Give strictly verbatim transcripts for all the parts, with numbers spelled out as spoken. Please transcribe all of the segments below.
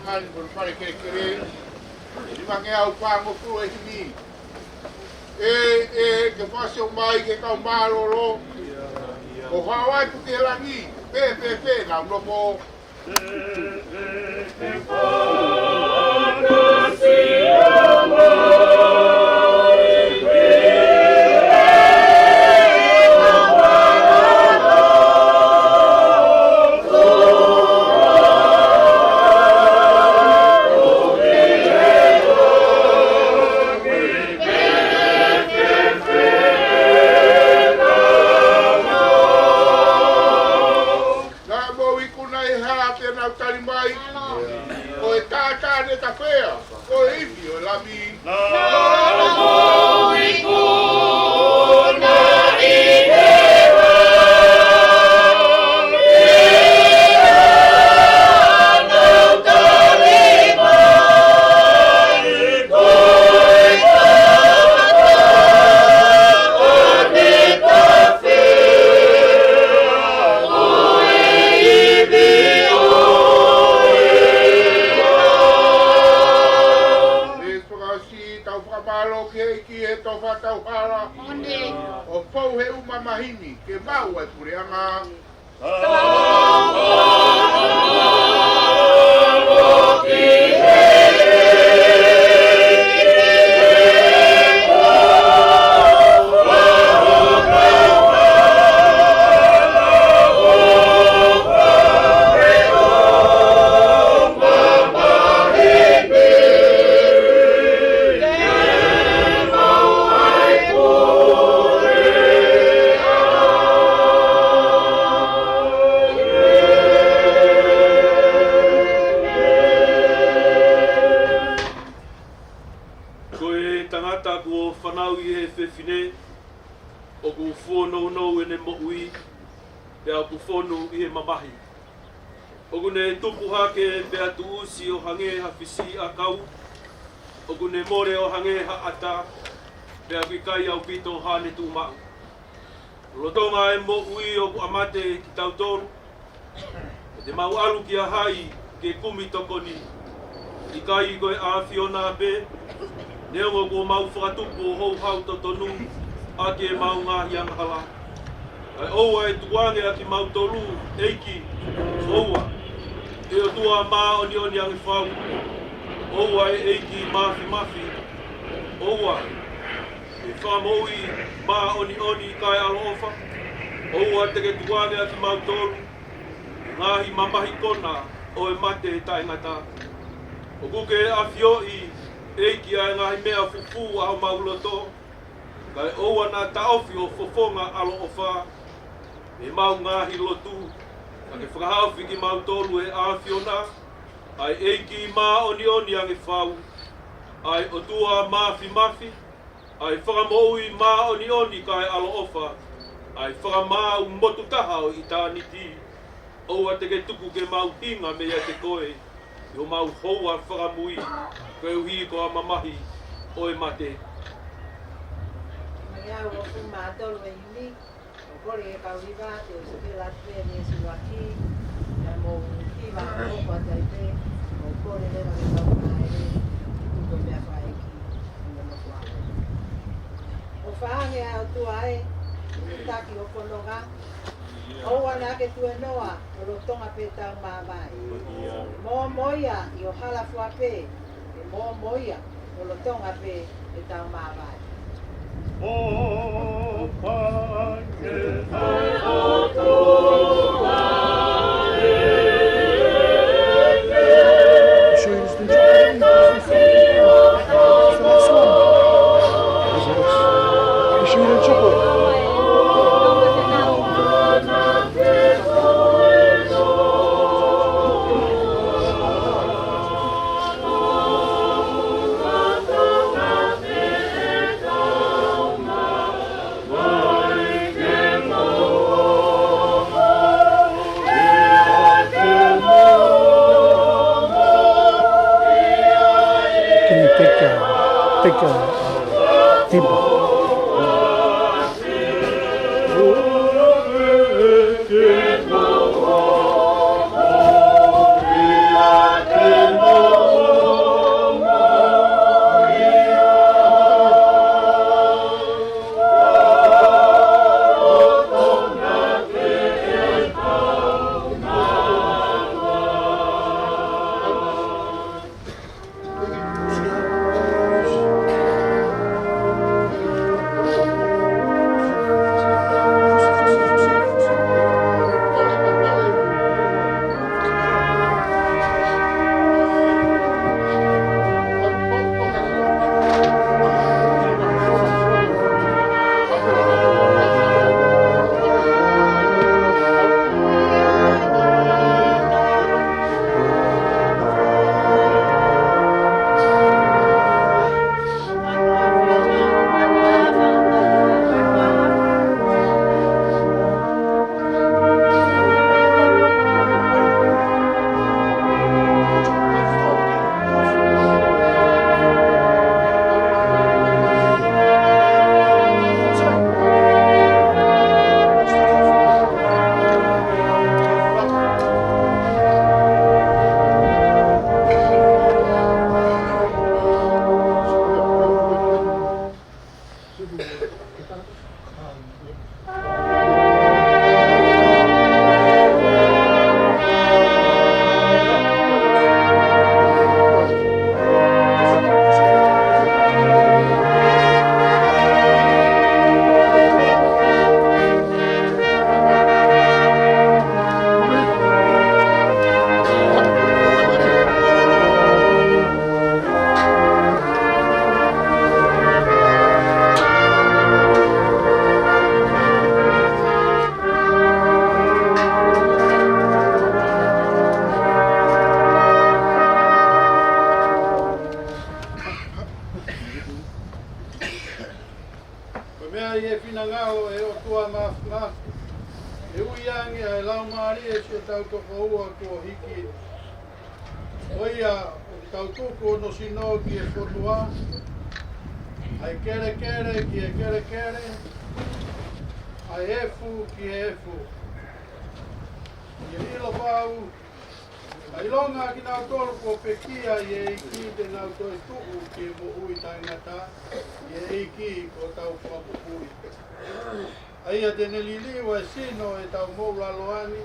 Ani ko e fale kelekele, ʻe limangeau fāngofulu e himi. ʻE, ʻe, ke fasi ʻo mai ke kau mālōlō, ʻo hao atu ki langi, pē, pē, pē, nau nofo. Naʻa mou ikuna ʻi he hala pea nau tali mai, ko e tātā ne tafea, ko e ivi ʻo e Lami. Naʻa mou ikuna ʻi he hala pea nau tali mai, ko e tātā ne tafea, ko e ivi ʻo e Lami. Tau fakamālō ki he ʻEiki he tofa tau hala. ʻO fou he ʻū mamahi ni ke maʻu ʻa e puleʻanga. Ko e tangata kuo fanauʻi ʻe he fefine, ʻoku fuonounou ʻene moʻui, pea ʻoku fonu ʻi he mamahi. ʻOku ne tupu hake pea tuʻusi ʻo hangē ha fisiʻiʻakau, ʻoku ne mole ʻo hangē ha ʻata, pea ʻoku ʻikai ʻaupito haʻane tuʻumaʻu. Lolotonga e moʻui ʻoku ʻamate kitautolu, ʻe te mau ʻalu kia hai ke kumi tokoni? ʻIkai ko e ʻAfiona pē, neongo kuo mau fakatupu ʻo houhau totonu ʻaki ʻemau ngaahi angahala? Kae ʻoua ʻe tukuange ʻa kimautolu, ʻEiki, ʻoua, ʻe ʻOtua māʻoniʻoni ange fau, ʻoua ʻe ʻEiki Māfimafi, ʻoua ʻe Fakamoʻui māʻoniʻoni kae ʻaloʻofa, ʻoua te ke tukuange ʻa kimautolu ʻi he ngaahi mamahi kona ʻo e mate taʻengata. ʻOku ke ʻafioʻi, ʻEiki, ʻa e ngaahi meʻa fufū ʻa homau loto, kae ʻoua naʻa taʻofi ʻo fofonga ʻaloʻofa ʻemau ngaahi lotu, ka ke fakahaofi kimautolu ʻe ʻAfiona, ʻa e ʻEiki māʻoniʻoni ange fau, ʻa e ʻOtua Māfimafi, ʻa e Fakamoʻui māʻoniʻoni kae ʻaloʻofa, ʻa e Fakamaau motu taha ʻo ʻitāniti. ʻOua te ke tuku ke mau hinga meiate koe, ʻi homau houa fakamui, koeʻuhi ko ha mamahi ʻo e mate. Mai au o fu mā tolu e himi, ʻo kole ke kau hiva, te u sipela atu pē mei he siuaki, pea mou hiva ʻo kua tai pē, ʻo kole leva ke kau mai, tuku meʻa fakaʻeiki, ʻo mo kua. ʻOfa ange ʻa e ʻOtua ē, ʻi he taki ʻo fononga, ʻoua naʻa ke tuenoa, ʻo lolotonga pē ʻetau māvae. Mōmoia ʻi ho hala fua pē, ʻe mōmoia ʻo lolotonga pē ʻetau māvae. You sure you just didn't check it? It's the last one. You sure you didn't check it? Can you take, uh, take, uh, Tipa? ʻI he finangalo ʻo e ʻOtua Māfimafi, ʻe ui ange ʻa e laumālie siʻetau tokoua kuo hiki. Ko ia ʻoku tau tuku hono sino ki he fonua, ʻa e kelekele ki he kelekele, ʻa e efu ki he efu. ʻI he ʻilo pau, ʻa e ʻilonga kinautolu kuo pekia ʻi he ʻEiki te nau toe tuʻu ki he moʻui taʻengata ʻi he ʻEiki ko hotau Fakamoʻui. ʻA ia te ne liliu ʻa e sino ʻo ʻetau moʻulaloa ni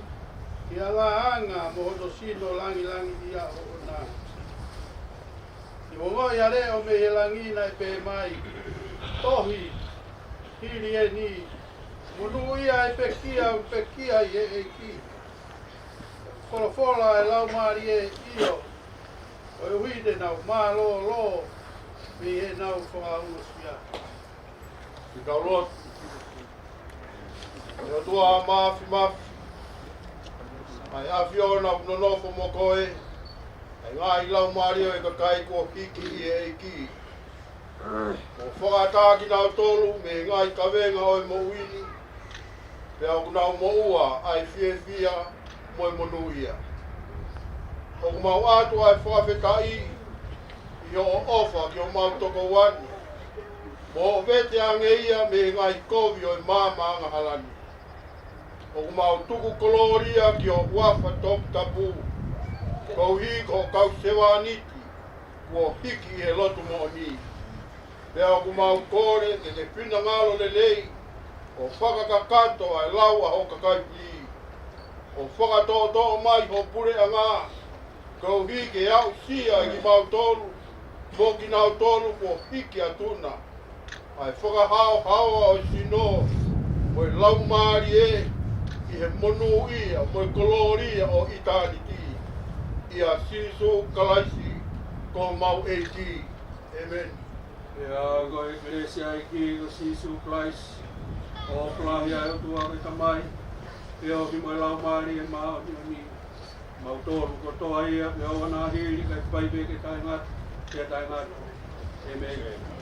ki he laʻanga mo hono sino langilangiʻia ʻoʻona. Te u ongoʻi ʻa e leʻo mei he langi naʻe pehē mai, Tohi, hili eni, monūʻia ʻa e pekia ʻoku pekia ʻi he ʻEiki. Folofola ʻa e Laumālie, ʻio, koeʻuhi te nau mālōlō mei heʻenau fakaongosia. Ke tau lotu. ʻE ʻOtua Māfimafi, ʻa e ʻAfiona ʻoku nonofo mo koe, ʻa e ngaahi laumālie ʻo e kakai kuo hiki ʻi he ʻEiki, mo fakaʻatā kinautolu mei he ngaahi kavenga ʻo e moʻui ni, pea ʻoku nau moʻua ʻa e fiefia mo e monūʻia. ʻOku mau ʻatu ʻa e fakafetaʻi ʻi hoʻo ʻofa ki homau tokoua ni, mo hoʻo vete ange ia mei he ngaahi kovi ʻo e maama angahala ni. ʻOku mau tuku kolōlia ki ho huafa toputapu, koeʻuhi ko hoʻo kau sevāniti kuo hiki ʻi he lotu moʻoni. Pea ʻoku mau kole ke ke finangalo lelei ʻo fakakakato ʻa e lau ʻa ho kakai fili, ʻo fakatoʻotoʻo mai ho puleʻanga, koeʻuhi ke aʻusia ʻe kimautolu mo kinautolu kuo hiki atu na ʻa e fakahaohaoa ʻo e sino mo e laumālie ʻi he monūʻia mo e kolōlia ʻo ʻitāniti. ʻIa Sīsū Kalaisi ko homau ʻEiki. ʻĒmeni. Pea ko e ʻEkelesia ʻa e ʻEiki ko Sīsū Kalaisi, ʻofa lahi ʻa e ʻOtua ko e Tamai, feohi mo e Laumālie Māʻoniʻoni, mautolu kotoa ia, pea ʻoua naʻa hili, kae fai pē ke taʻengata pea taʻengata. ʻĒmeni.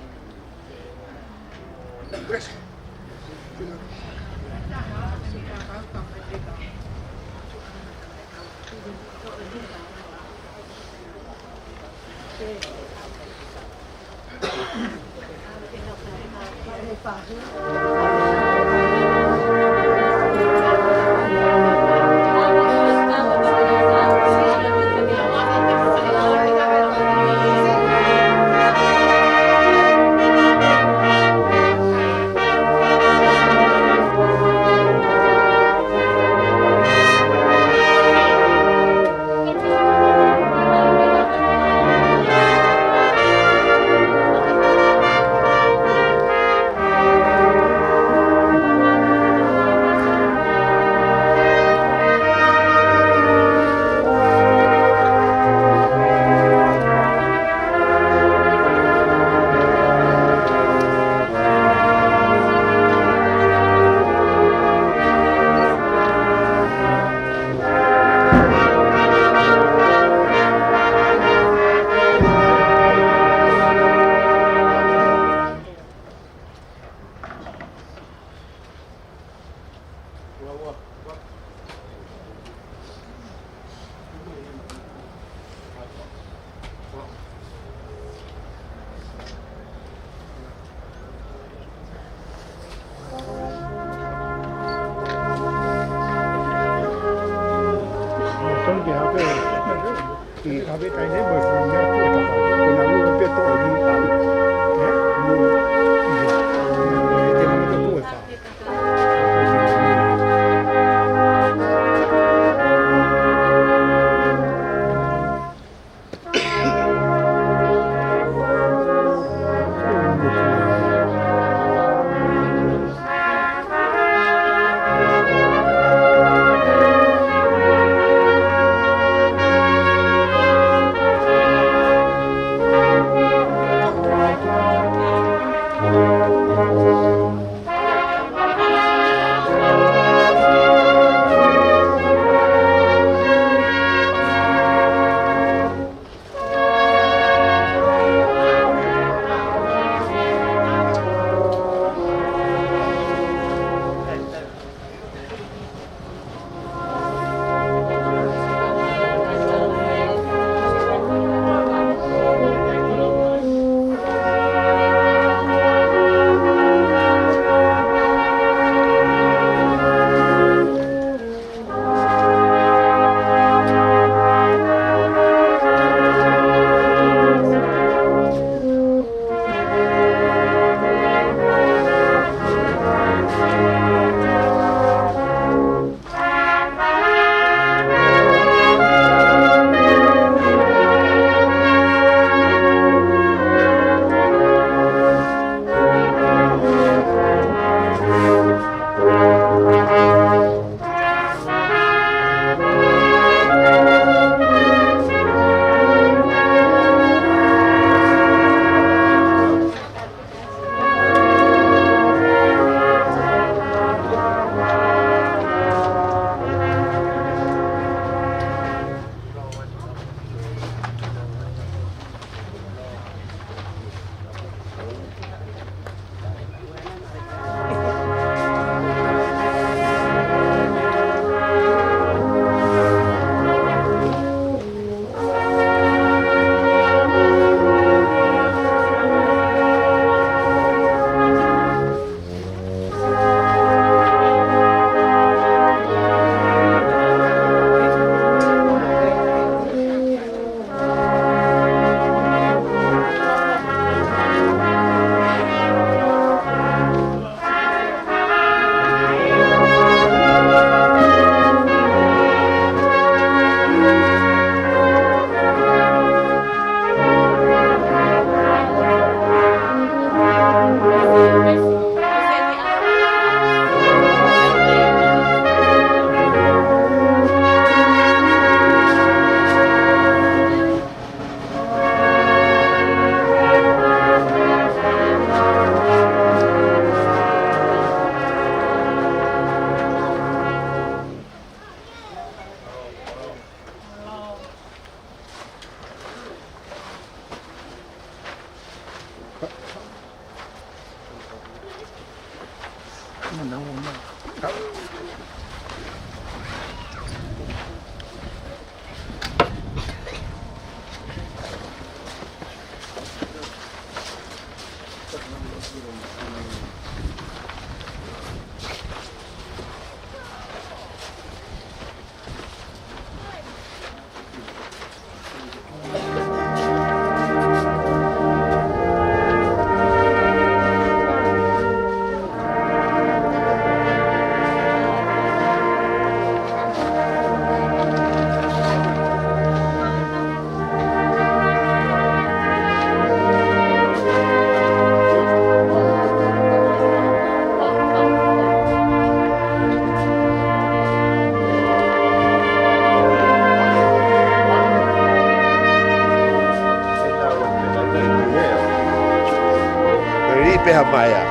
Ripe ha maia.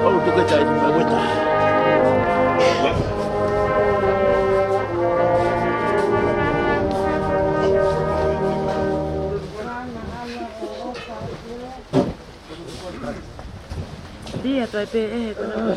Oh, tuke tai, tuke tai. Dia, tuai pē ʻe he kona.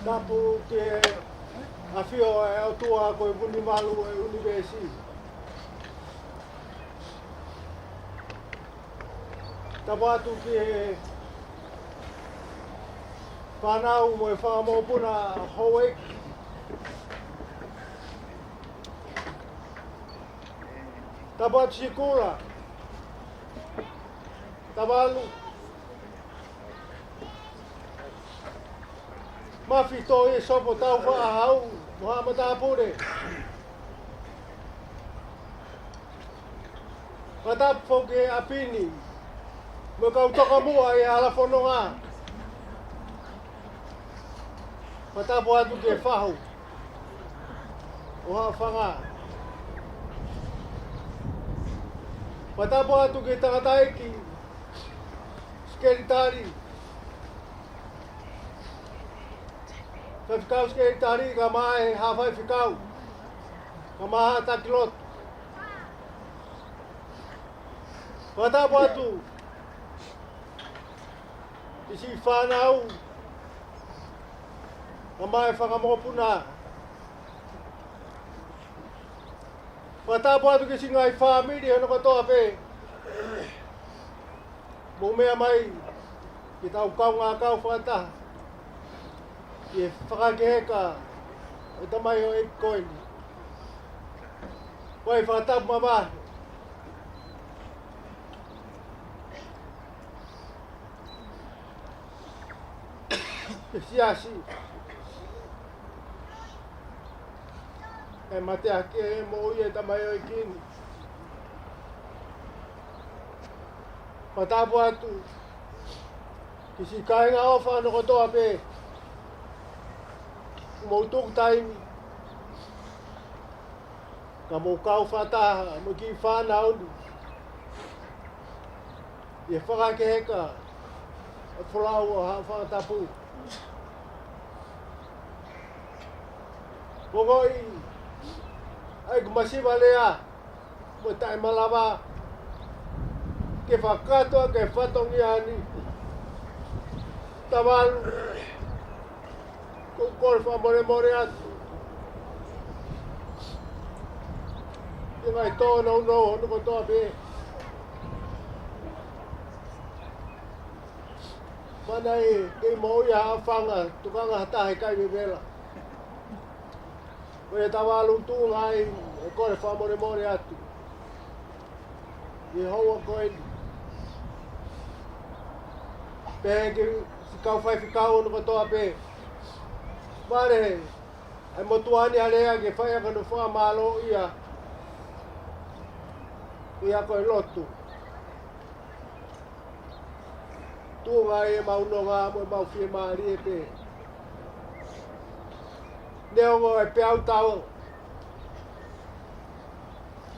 Tapu ki he ʻafio ʻa e ʻOtua ko e Vunivalu ʻo e ʻunivēsi. Tapu atu ki he fānau mo e fanga mokopuna houʻeiki. Tapu atu Sikula. Tavalu. Mafito e sopo tau faʻahau mo haʻa matāpule. Fakatapu foki ki he ʻapi ni mo e kau tokamuʻa ʻi he hala fononga. Fakatapu atu ki he fahu ʻo Haʻafanga. Fakatapu atu ki he tangataʻeiki sekelitali, faifekau sekelitali, kae ʻumaʻā e haʻa faifekau, kae ʻumaʻā e taki lotu. Fakatapu atu ki siʻi fānau, kae ʻumaʻā e fanga mokopuna. Fakatapu atu ki siʻi ngaahi fāmili hono kotoa pē. Mou meʻa mai ke tau kaungā kau fakataha ʻi he fakakeheka ʻo e tamaioʻeiki ko eni. Ko e fakatapu mavahe ki he siasi. ʻE mateaki e moʻui e tamaioʻeiki ni. Fakatapu atu ki siʻi kāinga ʻofa hono kotoa pē. Mou tuku taimi ka mou kau fakataha mo e kiʻi fānau ni ʻi he fakakeheka ʻo e folau ʻo Haʻa Fangatapu. Ko e ongoʻi ʻeku masiva lea mo e taʻemalava ke fakakakato ʻaki e fatongia ni. Tavalu, ʻoku ou kole fakamolemole atu ki he ngaahi tōnounou hono kotoa pē. Mana e kei moʻui ʻa Haʻafanga, tukanga ha taha ʻikai vevela. Ko ia Tavalu, tuʻunga ai e kole fakamolemole atu ʻi he houa ko eni. Pehē ki he kau faifekau hono kotoa pē. Vale e motuʻa ni ʻa e lea ke fai ʻaki hono fakamālōʻia ʻi he ako e lotu. Tuʻunga ai ʻemau nonga mo ʻemau fiemālie pē. Neongo e peau tau,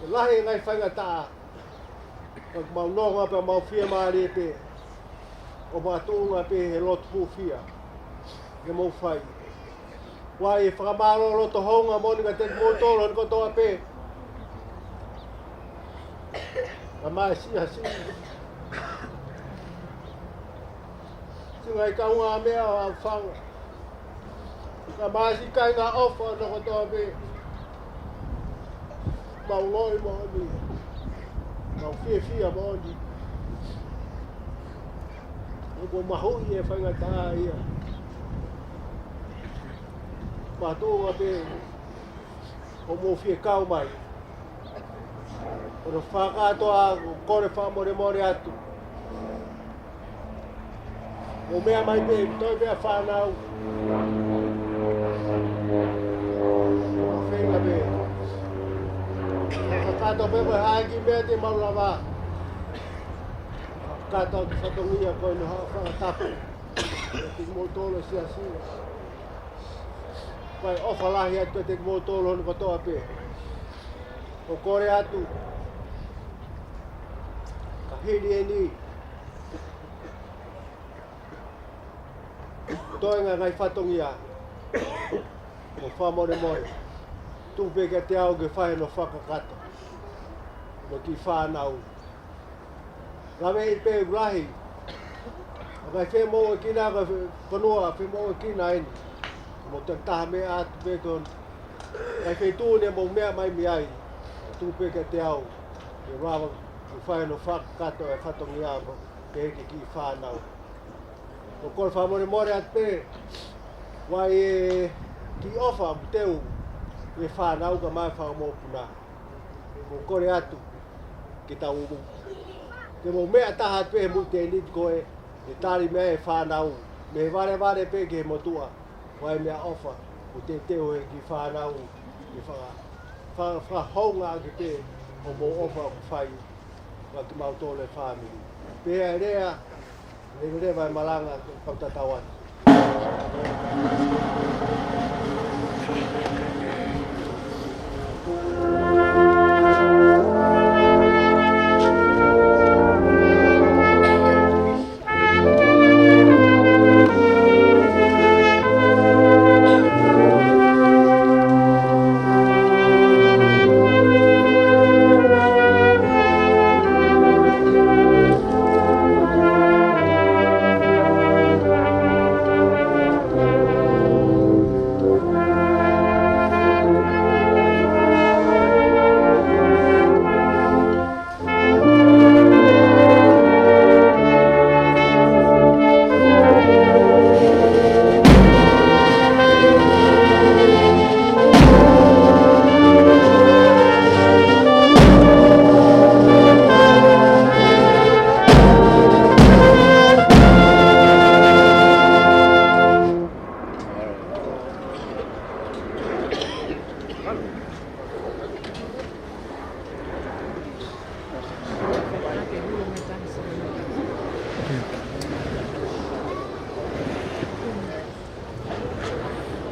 ʻe lahi e ngaahi faingataʻa, ka ʻoku mau nonga pē, mau fiemālie pē ʻo makatuʻunga pē he lotu hūfia ke mou fai. Fai e fakamālō loto houngaʻia moʻoni kiate kimoutolu hono kotoa pē. Kae ʻumaʻā e siasi, siʻi ngaahi kaungāmeʻa ʻo Haʻafanga, kae ʻumaʻā siʻi kāinga ʻofa hono kotoa pē. Mau ongoʻi moʻoni, mau fiefia moʻoni. ʻOku mahuʻi e faingataʻa ia. Makatuʻunga pē ʻoku mou fie kau mai. Ko hono fakakātoa, ʻoku ou kole fakamolemole atu. Mou meʻa mai pē, toe pē ʻa e fānau. Feinga pē. Fakakātoa pē ko e hā e kiʻi meʻa te mau lava. Kātoa ki he fatongia ko eni ʻo Haʻa Fangatapu. Kimoutolu siasi. Fai ʻofa lahi atu kiate kimoutolu hono kotoa pē. ʻOku ou kole atu, ka hili eni, toenga e ngaahi fatongia, ʻoku ou fakamolemole, tuku pē kiate au ke fai hono fakakakato mo e kiʻi fānau. Laveʻi pē ʻoku lahi ʻa e ngaahi femoʻuekina, ka fe-, fonua femoʻuekina eni. Mou takitaha meʻa atu pē ki he ngaahi feituʻu ne mou meʻa mai mei ai. Tuku pē kiate au ke lava ke fai hono fakakakato e fatongia mo e kiʻi fānau. ʻOku ou kole fakamolemole atu pē, ʻoku ʻi ai e kiʻi ʻofa ʻoku teu ʻe he fānau kae ʻumaʻā e fanga mokopuna. ʻOku ou kole atu ke tau umu. Ke mou meʻa taha pē he muʻi tēniti ko ē, ʻe tali mei ai e fānau, mei he valevale pē ki he motuʻa, ʻoku ʻi ai e meʻaʻofa, ʻoku teuteu he kiʻi fānau, ke faka-, fa-, fakahoungaʻaki pē hoʻomou ʻofa ʻoku fai, ʻa kimautolu e fāmili. Pea lea, leleva e malanga, kau tatau atu.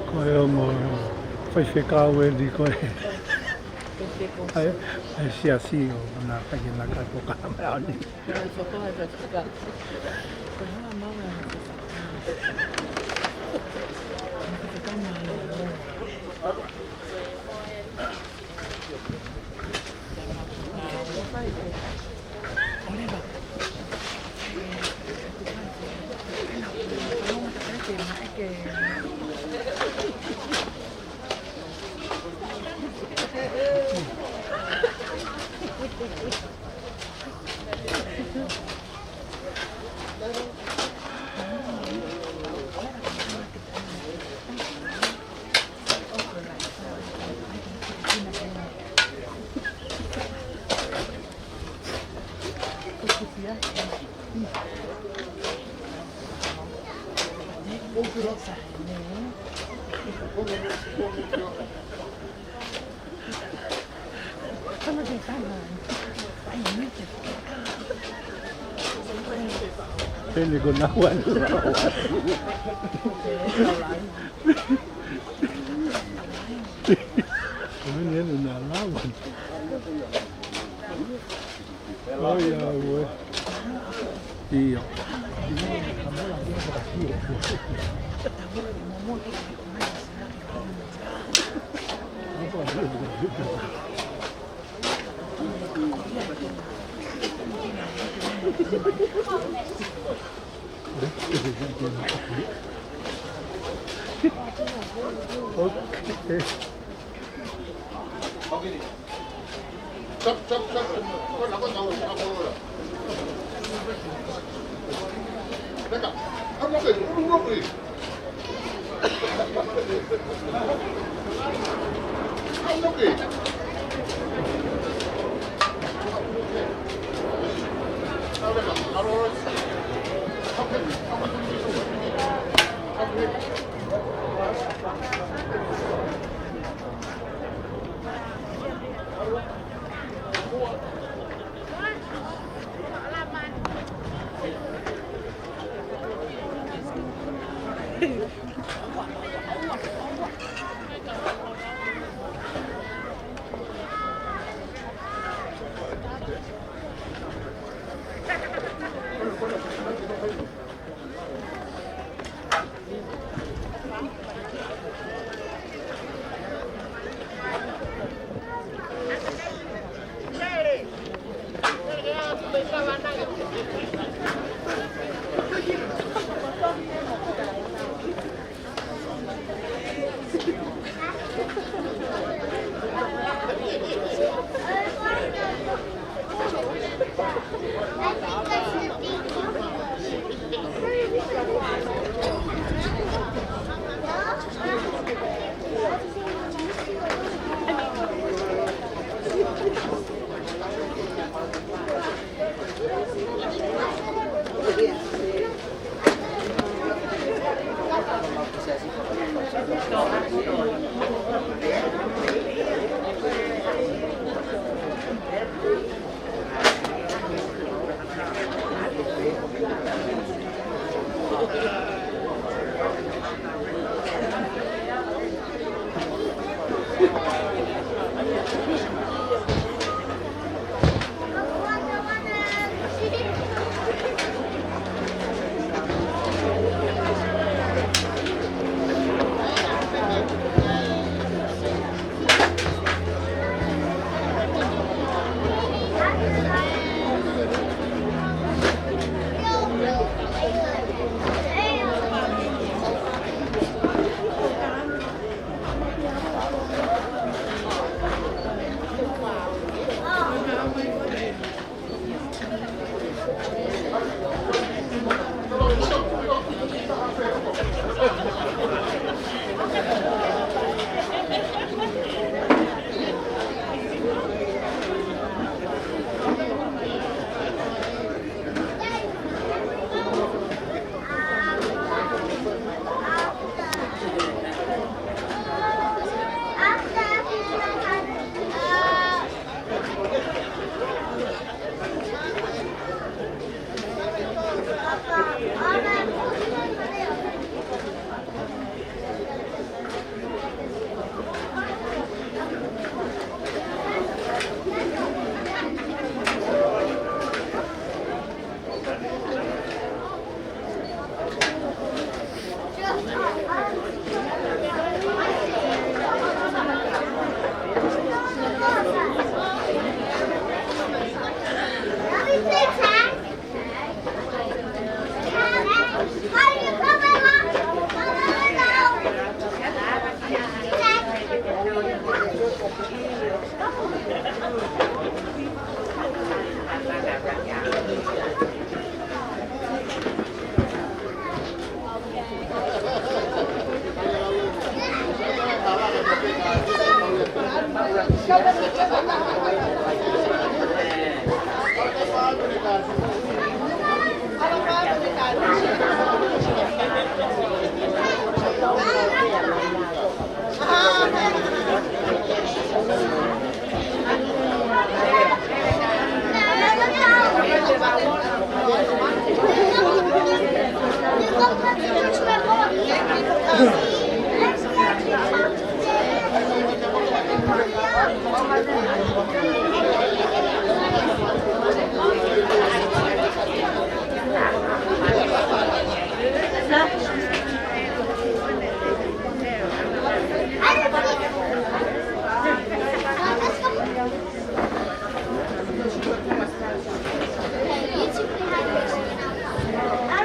Ko e ongo faifekau eni ko ē. ʻAi, ʻai siasi ʻo na kai na kai ko ka mea ni. Pele ko na wan. Pele na lawan. ʻOi, ʻauē. ʻIo. Okay.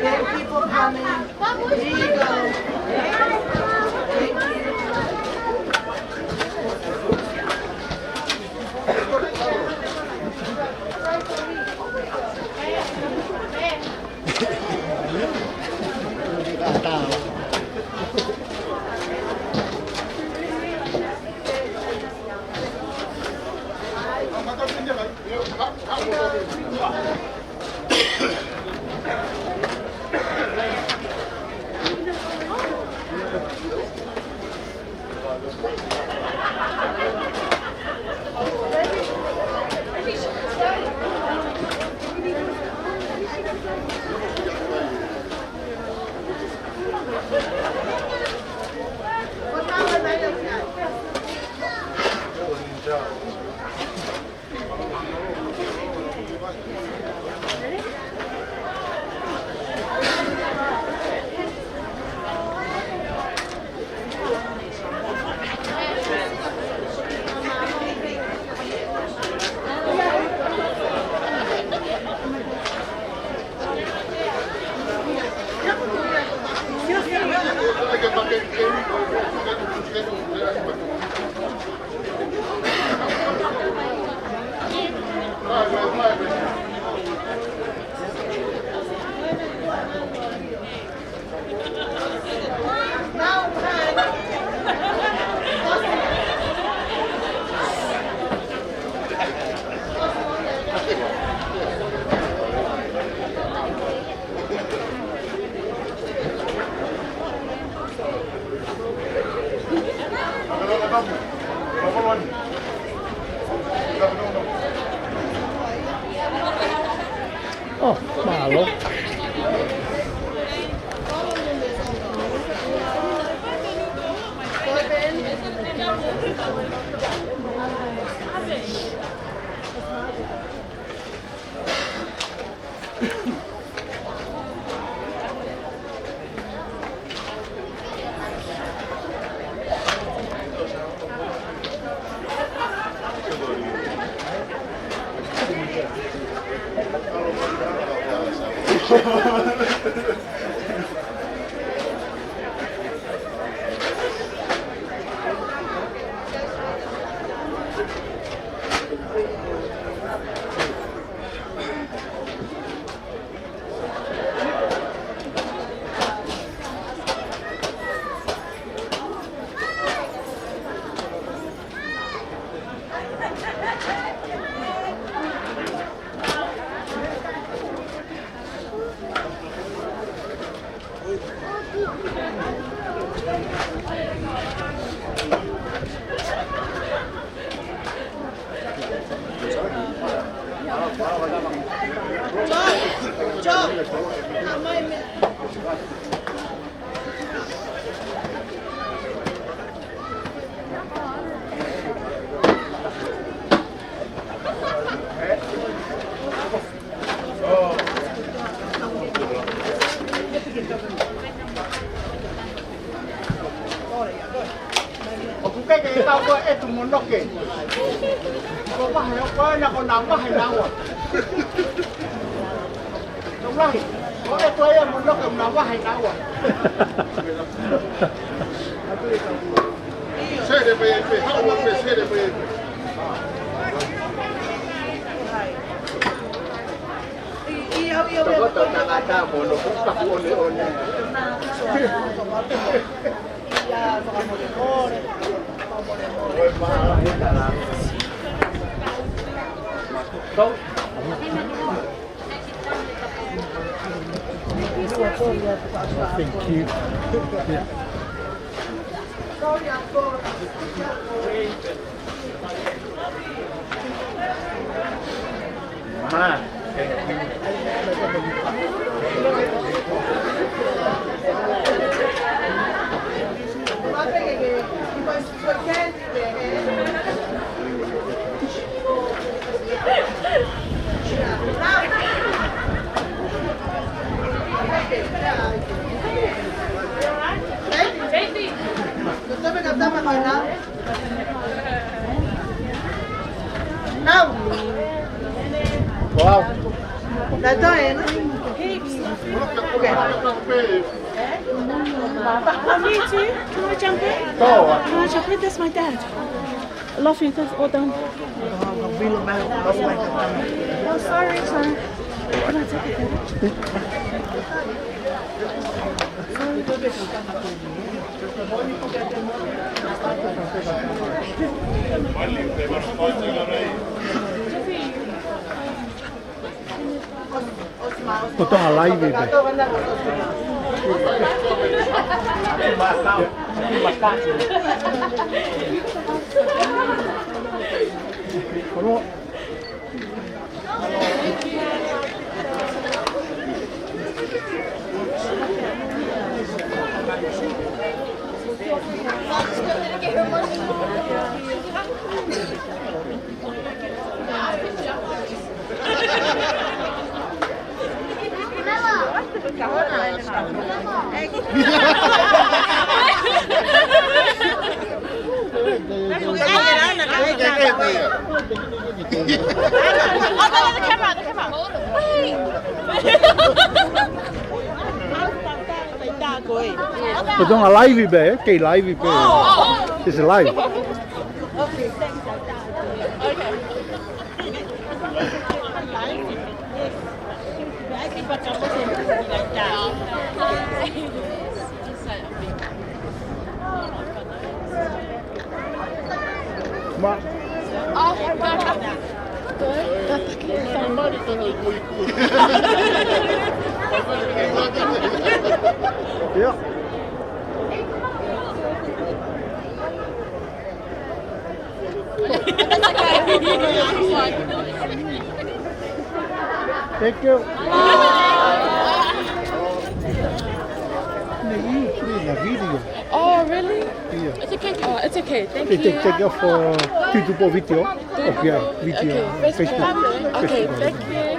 Thank you for coming. Here you go. ʻO, mālō. ʻOku ke ke kau ko e tu monoke. Ko vahe ʻo ko ena ko na vahe na ua. Tau lahi. Ko e tu ia monoke na vahe na ua. Thank you. Yeah. Wow. That's all, eh? Okay. Me too. Can I jump in? Can I jump in? That's my dad. Love you, that's all done. Oh, sorry, sorry. Can I take it? Ko e Tonga Live pē. Ko e Tonga Live pē, kei live pē. It's live. Ma. Yeah. Thank you. May you put in a video? Oh, really? Yeah. It's okay. Oh, it's okay. Thank you. Take, take, take off for Tutupo video. Okay, video. Okay, Facebook. Facebook. Okay, thank you.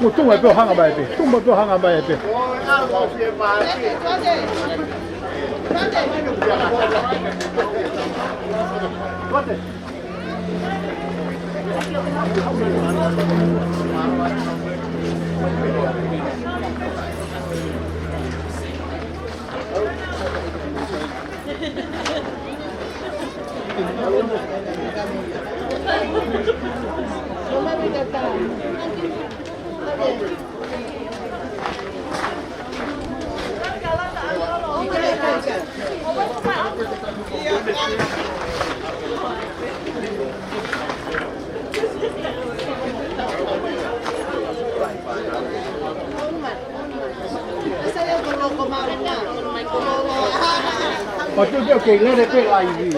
Mo tuma pē ʻo hanga mai pē. Tuma pē ʻo hanga mai pē. But you okay, let it be like you.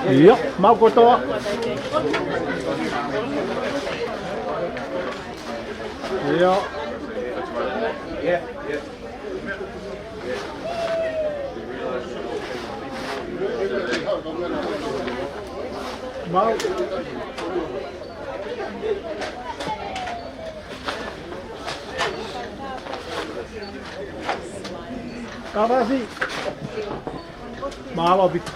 ʻIo, mau kotoa. ʻIo. Mau. Kavasi. Mālō ʻaupito.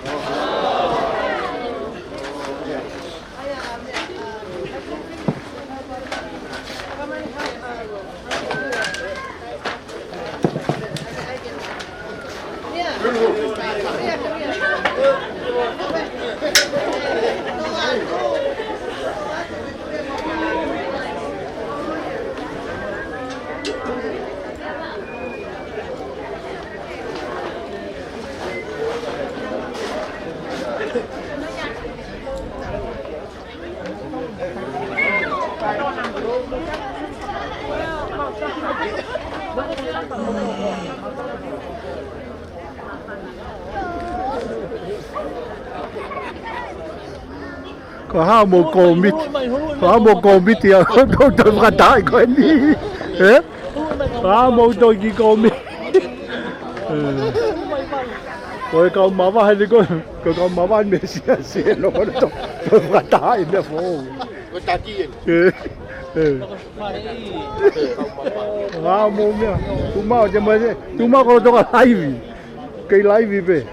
Ko e hā hoʻomou kōmiti? Ko e hā hoʻomou kōmiti ʻa hoʻo toe fakatahaʻi ko eni? Ē? Ko e hā hoʻomou toe kiʻi kōmiti? Ē. Ko e kau mavahe ni ko, ko e kau mavahe mei he siasi ʻe loko atu ʻo toe fakatahaʻi meʻa foʻou. Ko e taki eni. Ē. Ē. Ko e hā hoʻomou meʻa? Tuʻu mai ʻo te mai se. Tuʻu mai ko e toka laivi. Kei laivi pē.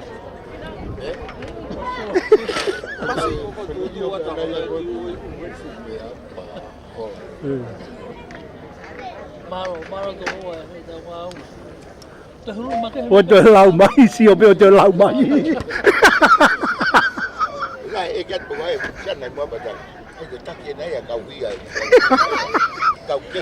Mālō, mālō tō ua, he tau ngāue. Te hulu ma ke ʻO te lau mai, sio pē ʻo te lau mai. Ngai, ʻe ke atu mai, siana i mua pata. ʻE te taki ʻe nai ʻa kau ia. Kau ke.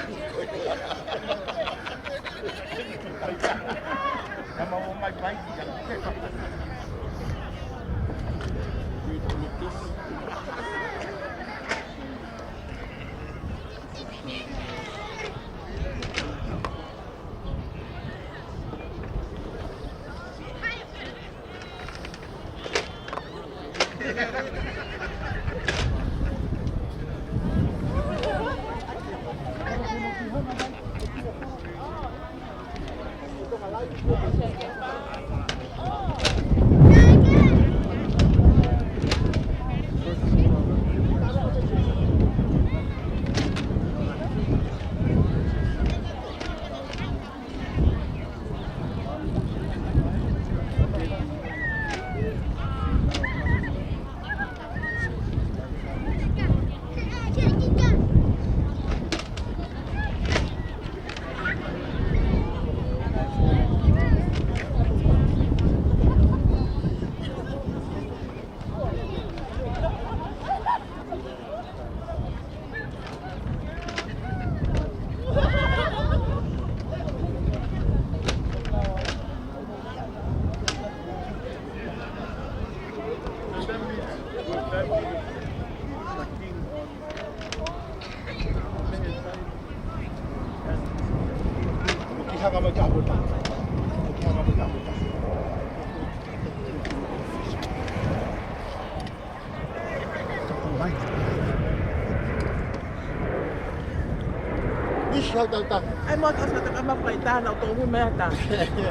Isi hau tau tau. ʻAi mo ka sa ta kama kai ta na o tō hui mea ta.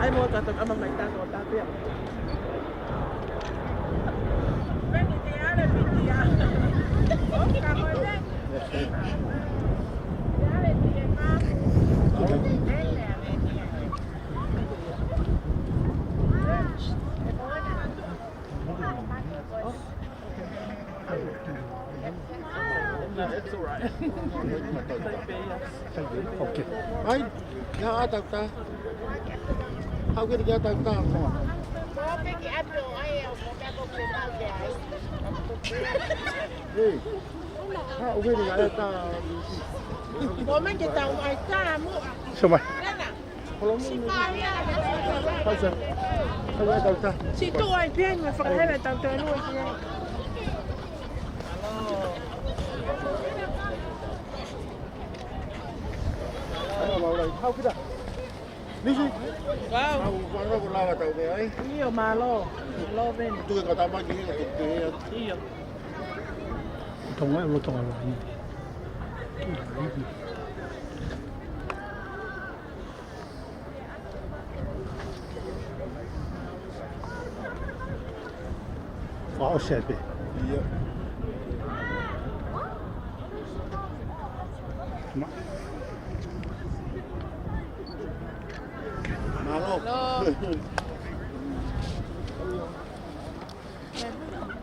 ʻAi mo ka ta kama kai ta na o ta pea. No, it's all right. They pay us. Thank you. Okay. Right? Ia, ʻatā atu. Haʻu ki he ʻatā atu. Hey. Haʻu ki he ʻatā atu. Ko e meʻa ke tau ʻai tā muʻa. So much. Nana. Hold on. Hi, sir. How are you, doctor? Si tu ai pia me fakahela tau tau nua ki ai. Hello, all right. How could I? Nisi? Wow. Au, ʻoku lava tau meʻa ai. ʻIo, mālō. Mālō, Ben. Tuku e katamaki he, tuku e he. ʻIo. Tonga, ʻo Tonga. Faʻo sepe. ʻIo. Ma- Mālō. Mālō.